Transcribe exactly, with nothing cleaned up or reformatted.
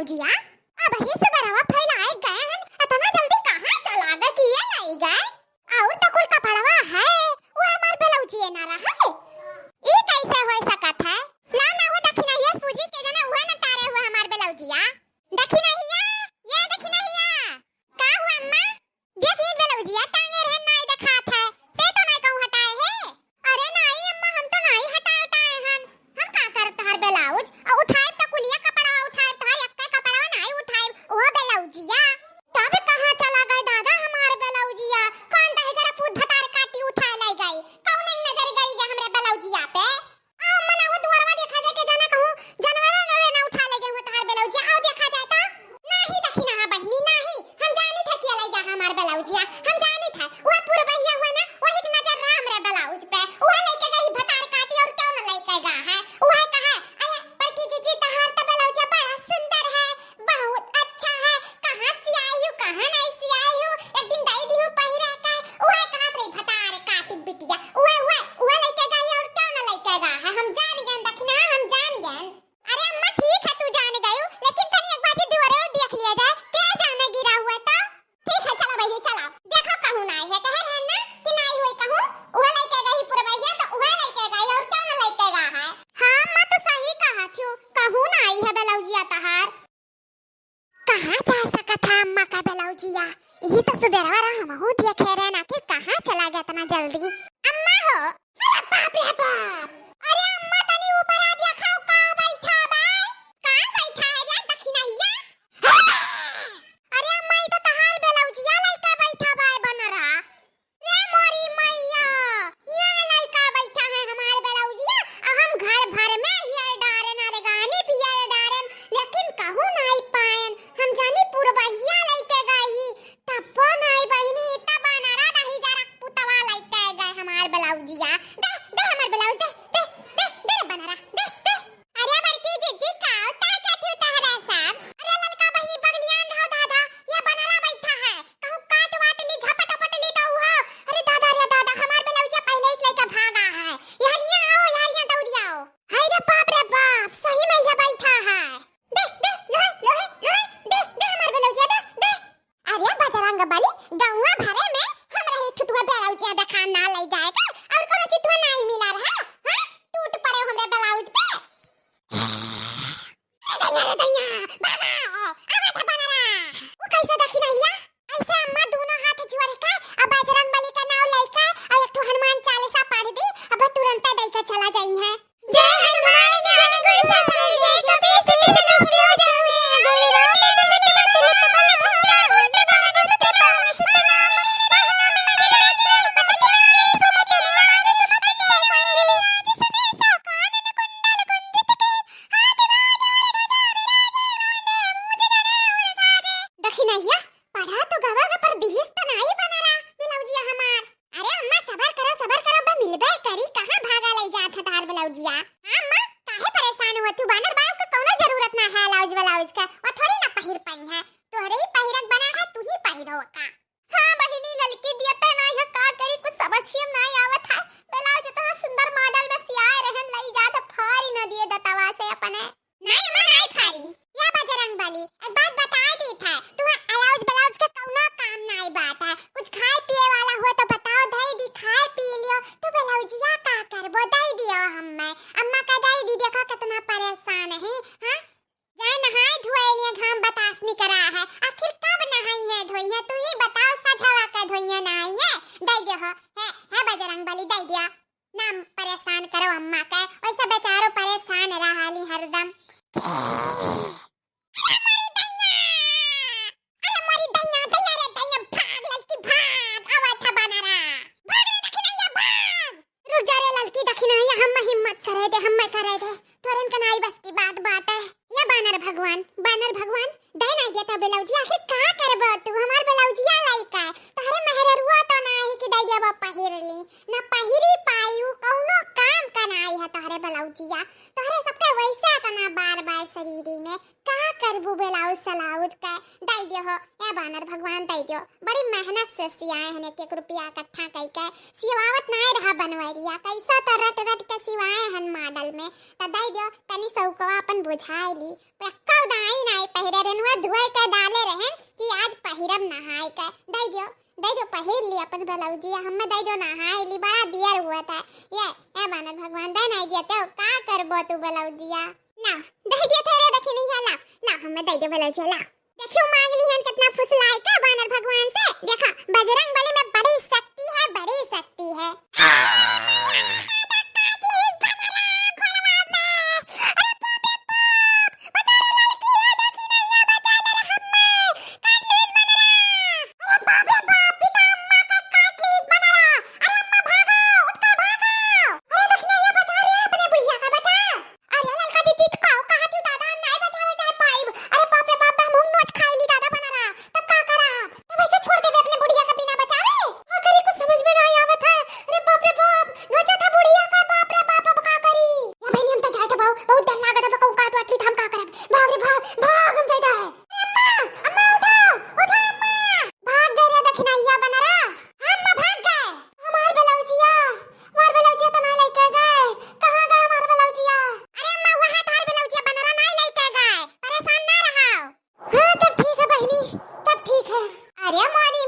जिया, अबहीं सबेरवा फैलाए गए हन, अतना जल्दी कहाँ चला गए, किए लाई गए? और तो कुल कपड़वा है, वो हमार ब्लाउजिए ना रहा है। ई कैसे हो सकत है? ला ना हो दखिनहिया सूजी के जने उहे न तारे हुए हमार ब्लाउजिया। दखिनहिया, ये दखिनहिया, का हुआ अम्मा? देख ई ब्लाउजिया टांगे रहे नाई देखात है, ते तो नाई कहूँ हटाए है। अरे नाई अम्मा, हम तो नाई हटाए हटाए हन, हम का करब तहार ब्लाउज? और उठाए तो कुलिया कपड़ा उठाए तहार, एक्के कपड़ा नाई उठाए, वो ब्लाउजिया। तब कहाँ चला गए दादा हमार ब्लाउजिया? कौन दहे जरा पूत भतार काटी उठाए लाई गई? कौन एक नजर गई है हमरे ब्लाउजिया पे? आओ अम्मा ना हो दुआरवा देखा जाए के जाना कहूँ जानवर नवे ना उठा ले गए हो तहार ब्लाउजिया। आओ देखा जाए तो। नाही दखिनहा बहिनी नाही, हम जानी था किया लाई गया हमार ब्लाउजिया, हम जानी था। वह पुरबहिया हुआ ना, वही के नजर राम रे ब्लाउज पे, वह लेके गई भतार काटी और क्यों ना लेके गा है, वह कहा, अरे बड़की जीजी तहार तो ब्लाउजिया बड़ा सुंदर है, बहुत अच्छा है, कहाँ सियाई हूँ, कहाँ नहीं सियाई हूँ, एक दिन दई दी हूँ पहिरे के, उहे कहत रही भतार काटी बिटिया, उहे, उहे, उहे लइके गई और क्यों ना लइके गा है, हम जान गए दखिनहा, हम जान गए। अरे अम्मा ठीक है तू जान गई, लेकिन तनी एक बाजी दुआरे देख लिया जाए, के जाने गिरा हुआ तो। ठीक है चलो बहिनी चलो, देखो कहूँ ना आई है, कहे रहे ना कि ना आई हुई कहूँ, उहे लइके गई पुरबहिया तो उहे लइके गई और क्यों ना लइके गा है। हाँ अम्मा तो सही कहा थी, कहूँ ना आई है ब्लाउजिया तहार। कहाँ जा सकत है अम्मा का ब्लाउजिया? यही तो सुबेरवा रहा हमहू देखे रहे ना, आखिर कहाँ चला गया इतना जल्दी? अम्मा हो, अरे बाप रे बाप, अरे अम्मा तनी ऊपर आ देखा का बैठा बा, का बैठा है रे दखिनहिया? अरे अम्मा ई तो तहार ब्लाउजिया लइके बैठा बा बनरा। रे मोरी मैया, यहाँ लइका बैठा है हमार ब्लाउजिया, आ हम घर भर में हेयर डारेन, अरगानी हेयर डारेन, लेकिन कहूँ नाई पाएन। हम जानी पुरबहिया लइके गई, तब्बो नाई बहिनी, तब अनरा नहीं जरा पुतवा लइके गए हमार ब्लाउजिया। दे, दे हमार ब्लाउज, दे, दे, दे, दे रे बनरा, दे, दे। अरे बड़की जीजी का उतार के थी तहरा सब। अरे ललका बहिनी बगलियान रहो दादा, यह बनरा बैठा है। कहूँ काट वाट ली, झपट वपट ली तो उहो। अरे दादा रे दादा, हमार ब्लाउजिया पहले इस लइका भागा है। यार यहाँ आओ, यार यहाँ दौड़ी आओ। हाय रे बाप रे बाप, सही में यह बैठा है। दे, दे, लोहे, लोहे, लोहे, दे, दे हमार ब्लाउजिया, दे, दे। अरे बजरंग बली, गौवा भरे में हमरा ही थुथुआ ब्लाउजिया देखान ना लई जाए का, और कोनो चितुआ नाई मिला रहा, हाँ? टूट पड़े हमरे ब्लाउज पे। अरे दैया रे दैया, बाबा, आवा था बनरा। वो कैसे दखिनहिया? ऐसे अम्मा दोनों हाथ जोड़ के, अब बजरंग बली का नाम लेके, और एक ठो हनुमान चालीसा पढ़ दी, अब तुरंत दई के चला जाई है। जय हनुमान ज्ञान गुण सागर जय कपीस तिहुँ लोक उजागर। दखिनहिया, पढ़ा तो गवा गा पर दिहिस त नाई बनरा, ब्लाउजिया हमार। अरे अम्मा, सबर करो, सबर करो, बा मिलबे करी, कहाँ भागा लई जात है तहार ब्लाउजिया? हाँ अम्मा, काहे परेशान हुआ तू? बनर बाबू के कौनो जरूरत ना है ब्लाउज ब्लाउज के, वो थोड़ी ना पहिर पाई है, तोहरे ही पहिरक बना है, तू ही पहिरो का। हाँ बहिनी, ललकी दिया ते नाई है, का करी, कुछ समझिए में नाई आवत है। ब्लाउज इतना सुंदर मॉडल में सियाए रहन, लई जात है, फारी न दिए दतवा से अपने। नाई अम्मा, नाई फारी। या बजरंग बली, एक बात बताए दी था, तुम्हें ब्लाउज ब्लाउज के कौनो काम नाई बात है। कुछ खाए पिए वाला हुआ तो बताओ, दई दी, खाए पी लियो। तू ब्लाउजिया का करबो, दई दियो हम्मे। अम्मा का दई दी, देखो कितना परेशान है, हाँ? जाए नहाए धोए लिए, घाम बतास निकरा है। आखिर कब नहाई है धोई है, तू ही बताओ, सझवा का धोई है नहाई है? दई दियो हो, है, है बजरंग बली, दई दियो। ना परेशान करो अम्मा के, वैसे जिया, तोहरे सबके वैसे इतना बार बार शरीरी में का करबू ब्लाउज सलाउज के? दे दियो हो, ए बानर भगवान दे दियो। बड़ी मेहनत से सियाए हन, एक एक रुपया इकट्ठा कई के। सिवावत नाय रहा बनवरिया, कैसा तो रट रट के सिवाए हन मॉडल में। त दे दियो, तनी सौकवा अपन बुझाए ली। एक्का दाई नाय पहिरे रहन, वो धोए के डाले रहन कि आज पहिरब नहाए के। दे दियो, दे दियो, पहिर ली अपन ब्लाउजिया, हमें दे दियो, नहाए ली, बड़ा दियर हुआ था। ये, ए बानर भगवान, दे नाय दिया तो का करबो तू ब्लाउजिया? ला, दे दिया थे रे दखिनैया, ला, ला, हमें दे दियो ब्लाउजिया, ला। देखियो, मांग ली हन कितना फुसलाए का बानर भगवान से। देखा, बजरंग बली में बड़ी शक्ति है, बड़ी शक्ति है। अरे बाप रे बाप, पिता अम्मा का काट ली इस बनरा। अरे अम्मा भागो, उठ के भागो। अरे दखिनैया बचा रे अपने बुढ़िया का, बचा। अरे ललका जी, जीत का कहा थी दादा, हम नहीं बचावे जाए पाइब। अरे बाप रे बाप, हम नोच खाई ली दादा बनरा। तब का करा? तब ऐसे छोड़ देबे अपने बुढ़िया का बिना बचावे? का करी, कुछ समझ में नहीं आवत है। अरे बाप रे बाप, नोचा था बुढ़िया का, बाप रे बाप, अब का करी? या बहनी, हम तो जाए थे बाबू, बहुत डर लागत है, कहूँ काट वाट ली तो हम का करब? भाग रे भाग, भाग, हम जाए है। अम्मा, अम्मा उठो, उठो अम्मा। भाग गए रे दखिनैया बनरा। हाँ अम्मा, भाग गए। हमार ब्लाउजिया, हमार ब्लाउजिया तो ना लेके गए। कहाँ गए हमार ब्लाउजिया? अरे अम्मा, वहाँ तोहार ब्लाउजिया बनरा ना लेके गए। परेशान ना रहो। हाँ, तब ठीक है बहनी, तब ठीक है। अरे मोरी